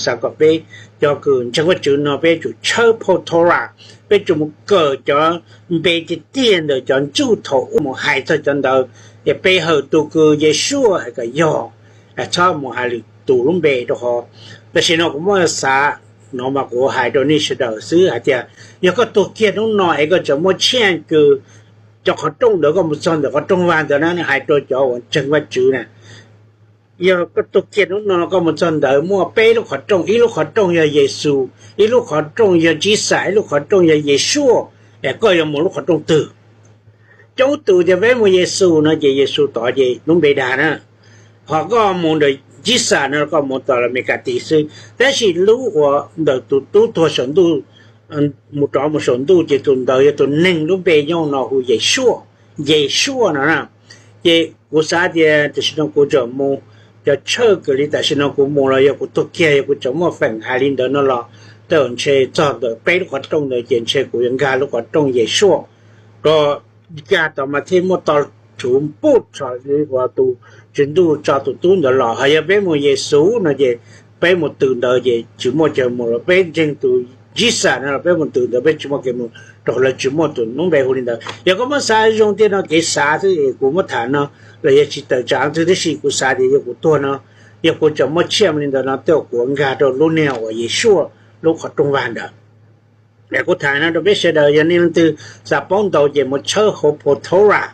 xav kom peb cov kws ntseeg Vajtswv no peb tsum tshawb phau Torah, peb tsum mus kawm cov npe tiag tiag ntawm cov Jew thaum ub mus hais txog cov ntawd, es pe hawm tus kws Yeshua hais kom yog, txhob mus hais lwm tus lub npe rau qhov. Tam sim no kuv muab xav no mas kuv hais rau nej sawv daws xwb hais tias yog koj tuag kiag hnub no es koj tseem muaj chance kws cov qhov rooj ntawd koj mus txog ntawm qhov rooj vag ntawd na, hais rau cov uas ntseeg Vajtswv na, yog koj tuag kiag hnub no koj mus txog ntawd muaj peb lub qhov rooj, ib lub qhov rooj yog Yexus, ib lub qhov rooj yog Tsib Xam, ib lub qhov rooj yog Yeshua, es koj yuav mus lub qhov rooj twg? Coob tus tias peb mus Yexus no ces Yexus tod ces lub npe dag na, ho koj mus ntawm Tsib Xam no koj mus tau los Mekati xwb. Tab sis lub uas ntawm tus tub tuag saum ntuj mus rov mus saum ntuj ces tus ntawd yog tus neeg lub npe nyob no hu Yeshua, Yeshua no na. Ces kuv xav tias tam sim no kuv tseem mus, cov tshawj kawg li tam sim no kuv mus los yog kuv tuag kiag yog kuv tseem muaj feem hais li ntawd no los tej zaum ntshe txog ntawm peb lub qhov rooj ntawd ces ntshe kuv yuav nkag lub qhov rooj Yeshua rau nkag tod mas thiaj muaj tau tshuv npuj tso li uas tus tswv ntuj tso tus tub ntawd los. Ho yog peb mus Yexus no ces peb mus twg ntawd ces tsis muaj chaw mus lawm, peb ntseeg tus Tsib Xam no los peb mus twg ntawd peb tsis muaj kev mus, rau qhov lawv tsis muaj tus lub npe hu li ntawd. Yog koj muab xav zoo tiag no kev xav xwb kuv muab tham no los yog tsis tawm tsam twg tab sis kuv xav tias yog kuv tuag no, yog kuv tseem muaj chance li ntawd no tej zaum kuv yuav nkag rau lub niag uas Yeshua lub qhov rooj vag ntawd. Es kuv tham no rau peb sawv daws yog nej leej twg xav paub ntau ces mus tshawb hauv phau Torah,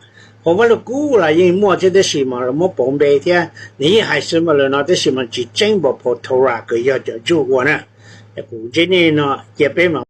hauv Vaj Lug Kub los yeej muaj thiab tab sis mas lawv muab pauv npe thiab nws yeej hais xwb mas lawm no tab sis mas tsis tseeb npaum phau Torah kws yog cov Jew ua na. Es kuv ntsib nej no cia peb mam